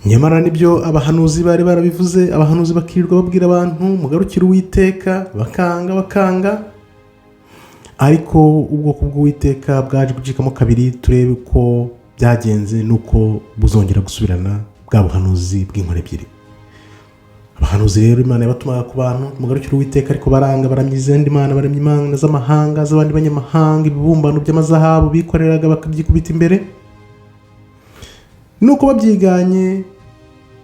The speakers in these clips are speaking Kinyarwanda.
Nyamara nibyo abahanuzi bari barabivuze. Abahanuzi bakirirwa babwira abantu: "Mugarukire Uwiteka." Bakanga, bakanga. Ariko ubwoko bw'Uwiteka bwaje gucikamo kabiri. Turebe uko byagenze n'uko buzongera gusubirana, bwa buhanuzi bw'inkoni ebyiri. Abahanuzi rero, Imana yabatumaga ku bantu: "Mugarukire Uwiteka." Ariko baranga, baramya izindi mana, baramya imana z'amahanga, z'abandi banyamahanga, ibibumbano by'amazahabu bikoreraga bakabyikubita imbere. Nuko babyiganye,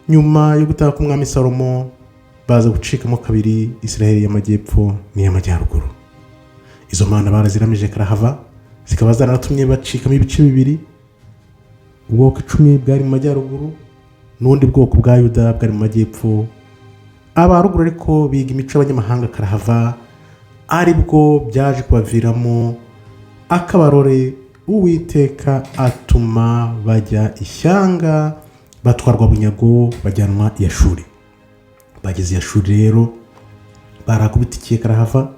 nyuma yo gutaha k'umwami Salomo, baza gucikamo kabiri, Israheli y'amajyepfo n'iy'amajyaruguru. Izo mana baraziramije karahava, zikaba zaranatumye bacikamo ibice bibiri: ubwoko 10 bwari mu majyaruguru n'ubundi bwoko bwa Yuda bwari mu majyepfo. Abaruguru ariko biga imico y'abanyamahanga karahava, aribwo byaje kubaviramo akabarore. Uwiteka atuma bajya ishyanga, batwarwa bunyago, bajyanwa i Ashuri. Bageze i Ashuri rero, barakubitikiye karahava.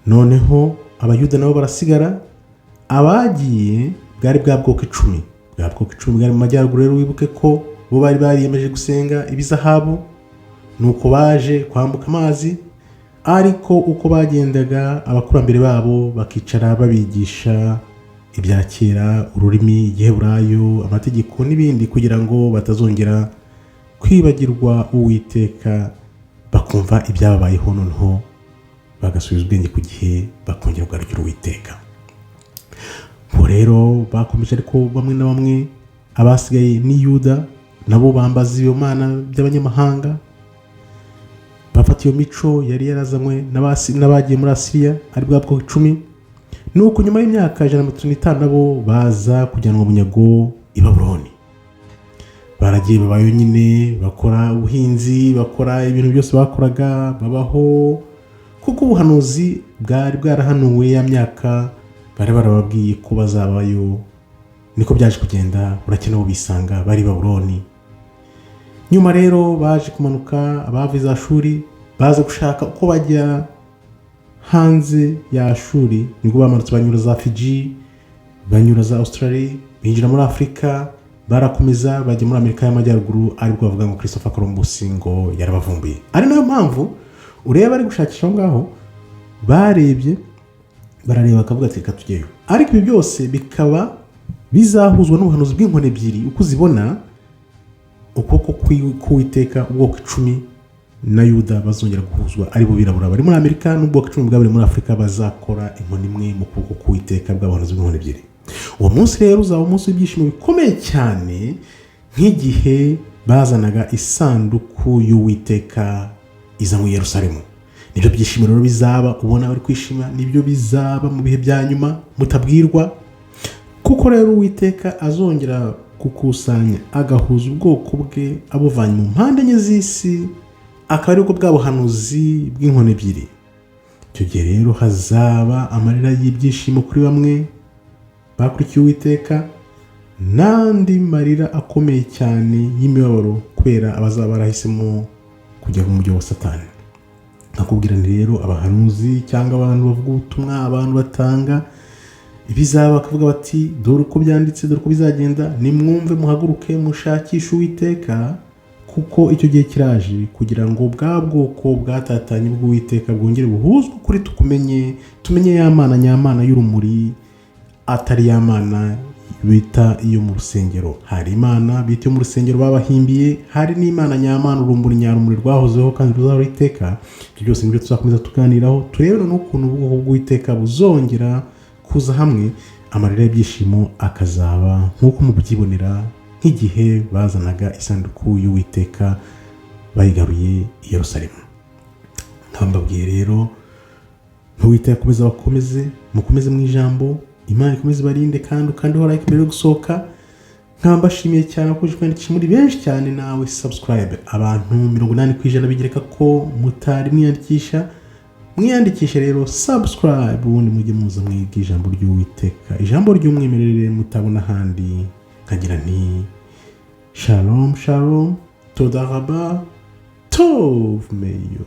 Noneho Abayuda nabo barasigara. Abagiye bwari bwa bwoko 10, bwa bwoko 10 bwari mu majyaruguru. Rero wibuke ko bo bari bariyemeje gusenga ibizahabu. Nuko baje kwambuka amazi, ariko uko bagendaga, abakurambere babo bakicara babigisha ibya kera, ururimi, Igiheburayo, amategeko n'ibindi, kugira ngo batazongera kwibagirwa Uwiteka, bakumva ibyababayeho, noneho bagasubiza ubwenge ku gihe, bakongera kugarukira Uwiteka. Ubwo rero bakomeje, ariko bamwe na bamwe, abasigaye ni Yuda, nabo bambaza iyo mana by'abanyamahanga, bafata iyo mico yari yarazanywe n'abagiye muri Asiriya, ari bwa bwoko 10. Nuko nyuma y'imyaka 135, nabo baza kujyanwa bunyago i Babuloni. Baragiye, babayo nyine, bakora ubuhinzi, bakora ibintu byose bakoraga, babaho, kuko ubuhanuzi bwari bwarahanuwe ya myaka bari barababwiye ko bazabayo. Niko byaje kugenda, burakene bisanga bari i Babuloni. Nyuma rero baje kumanuka, abava za Shuri baza gushaka uko bajya hanze ya Shuri. Nibwo bamanutse, banyura za Fiji, banyura za Australia, binjira muri Afurika, barakomeza bajya muri Amerika y'Amajyaruguru, aribwo bavuga ngo Christopher Columbus ngo yarabavumbuye. Ari nayo mpamvu ureba ari gushakisha aho ngaho. Barebye, barareba, bakavuga ati: "Reka tujyeyo." Ariko ibi byose bikaba bizahuzwa n'ubuhanuzi bw'inkoni ebyiri uko uzibona: ukuboko k'Uwiteka, ubwoko 10 na Yuda bazongera guhuzwa, ari bo birabura bari muri Amerika, n'ubwoko 10 bwabari muri Afurika, bazakora inkoni imwe mu kuboko k'Uwiteka, bw'abahanuzi bw'inkoni ebyiri. Uwo munsi rero uzaba umunsi w'ibyishimo bikomeye cyane, nk'igihe bazanaga isanduku y'Uwiteka iza mu Yerusalemu. Nibyo byishimo rero bizaba, ubona bari kwishima, nibyo bizaba mu bihe bya nyuma mutabwirwa. Kuko rero Uwiteka azongera gukusanya, agahuza ubwoko bwe abuvanye mu mpande enye z'isi, akaba aribwo bwa buhanuzi bw'inkoni ebyiri. Icyo gihe rero hazaba amarira y'ibyishimo kuri bamwe bakurikiye Uwiteka, n'andi marira akomeye cyane y'imibabaro kubera abazaba barahisemo kujya mu mujyi wa Satani. Nkakubwira nti rero, abahanuzi cyangwa abantu bavuga ubutumwa, abantu batanga ibizaba, bakavuga bati: "Dore uko byanditse, dore uko bizagenda, nimwumve, muhaguruke, mushakishe Uwiteka, kuko icyo gihe kiraje kugira ngo bwa bwoko bwatatanye bw'Uwiteka bwongere buhuzwe ukuri, tukumenye, tumenye ya Mana nyamana y'urumuri, atari ya mana bita iyo mu rusengero." Hari imana bita iyo mu rusengero babahimbiye, hari n'Imana nyamana, urumuri nyarumuri rwahozeho kandi ruzahora iteka. Ibyo byose nibyo tuzakomeza tuganiraho, turebe n'ukuntu ubwoko bw'Uwiteka buzongera kuza hamwe, amarira y'ibyishimo akazaba nk'uko mubyibonera, nk'igihe bazanaga isanduku y'Uwiteka bayigaruye i Yerusalemu. Nkaba mbabwiye rero, ntuwiteka akomeza bakomeze, mukomeze mu ijambo, Imana ikomeze ibarinde. Kandi ukandeho like mbere yo gusohoka. Nkaba mbashimiye cyane abakomeje kwiyandikisha muri benshi cyane. Nawe subscribe. Abantu 80% bigereka ko mutari mwiyandikisha. Mwiyandikishe rero, subscribe, ubundi mujye muza mwiga ijambo ry'Uwiteka, ijambo ry'umwimerere mutabona ahandi. Nkagira nti: "Shalom shalom, toda raba, tov meyo."